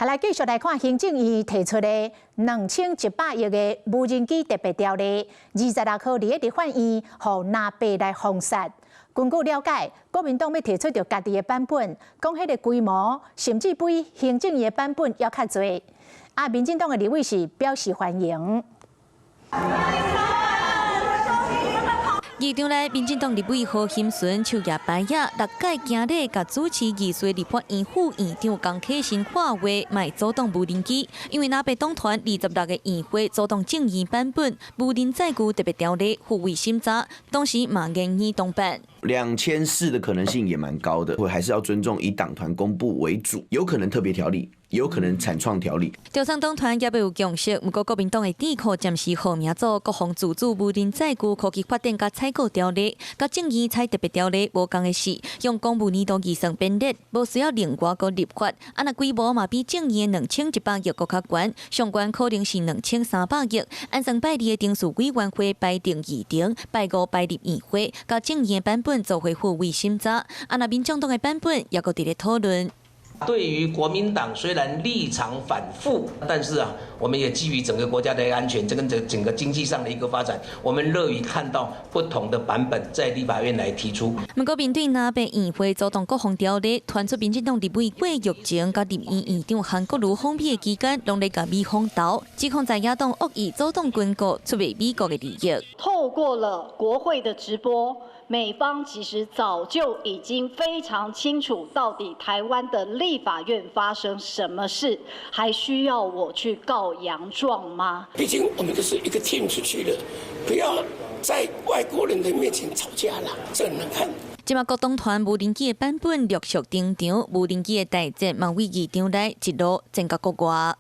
來繼續來看行政院提出的2100億的無人機特別條例，26號佇咧立法院予藍白來封殺。根據了解，國民黨欲提出著家己的版本，講彼个規模甚至比行政院的版本猶較濟。啊，民進黨的立委是表示歡迎。議場內，民進黨立委何欣純手舉牌仔，六屆行禮，共主持議事立法院副院長江啟臣喊話，莫阻擋無人機，因為藍白黨團26個院會阻擋眾議版本無人載具特別條例付委審查，同時嘛研擬動辦。 2400的可能性也蠻高的，會還是要尊重以黨團公布為主，有可能特別條例，有可能產創條例。朝桑黨團猶未有共識，毋過國民黨的智庫暫時號名做國防自主無人載具科技發展佮採購條例，佮眾議採特別條例無仝的是，用公務年度預算編列，無需要另外閣立法。啊，若規模嘛比眾議的2100億閣較懸，上懸可能是2300億。按算拜二的程序委員會排定議程，拜五排入院會，佮眾議的版本做伙付委審查。啊，若民眾黨的版本猶閣佇咧討論。對於國民黨雖然立場反覆，但是啊，我們也基於整個國家的安全，這跟這整個經濟上的一個發展，我們樂於看到不同的版本在立法院來提出。毋過面對藍白院會阻擋國防條例，傳出民進黨立委郭玉晴佮立院院長韓國瑜訪美的期間，攏咧共美方鬥，指控在野黨惡意阻擋軍購，出賣美國的利益。透過了國會的直播，美方其實早就已經非常清楚，到底台灣的立法院發生什麼事，還需要我去告洋狀嗎？畢竟我們就是一個 team 出去的，不要在外國人的面前吵架啦，這很難看。這馬各黨團無人機的版本陸續登場，無人機的大戰嘛對議場內一路戰到國外。